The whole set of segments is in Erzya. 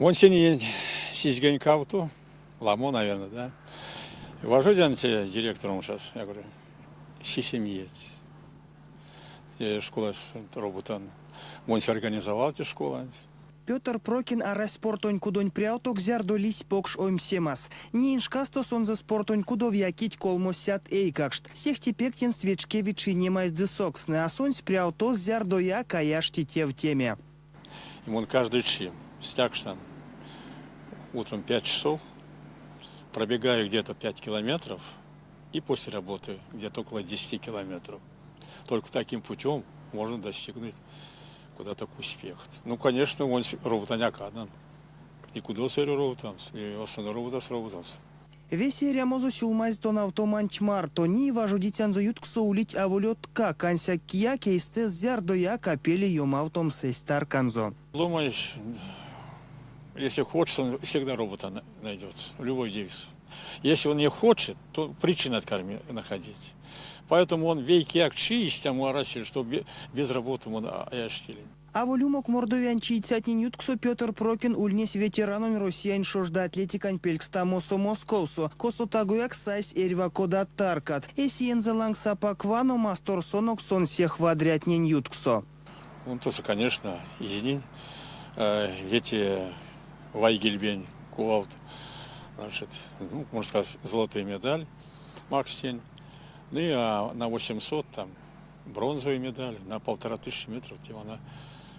Монсень 72, ламо, наверное, да. Важодян директором сейчас, я говорю, сисем иеть. Школась роботан. Монсь организовал те школанть. Петр Прокин арась спортонь кудонь прявтокс, зярдо лиссь покш оймсемас. Неень шкасто сонзэ спортонь кудов якить 300 эйкакшт. Сехте пек тенст вечкеви чийнемась ды сокстнэ, а сонсь прявтось зярдояк а ашти тевтеме. Мон каждый чи стякшнан утром 5 часов, пробегаю где-то 5 километров и после работы где-то около 10 километров. Только таким путем можно достигнуть куда-то к успеху. Ну, конечно, он робота а кадан. И кудосо роботамс, и основной роботас роботамс. Весе эрямозо сюлмазь тонавтоманть марто. Ней важодицянзо ютксо улить аволь одткак, ансяк кияк эйстэст зярдояк а пели ёмавтомс эсь тарканзо. Думаешь, если хочет, он всегда робота найдется, любой девиз. Если он не хочет, то причины находить. Поэтому он вейкеяк чи истямо арасель, что без работы он аштиль. Аволь умок Мордовиянь чиицятнень ютксо Петр Прокин ульнесь ветеранонь Россиянь шожда атлетикань пелькстамосо Московсо, косо тагояк сайсь эрьва кодат таркат. Эсь иензэ лангс апак вано, масторсонок сон сех вадрятнень ютксо. Он тоже, конечно, изнинь вете вайгельбень кувалт, значит, ну, можно сказать, золотая медаль максть. Ну и на 800 там бронзовая медаль, на 1500 метров тем она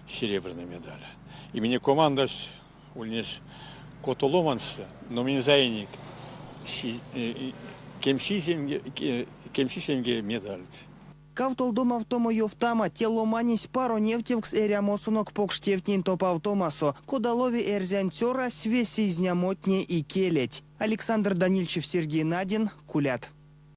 серебряная медаль. И минек командась ульнесь кото ломаньстэ, но минь саинек 17 медальть. Кавтолдомавтомо ёвтама, те ломанесь паро невтевкс эрямосонок покш тевтнень топавтомасо. Кода лови эрзянь цёрась, весе изнямотне икелеть. Александр Данильчев, Сергей Надин, Кулят.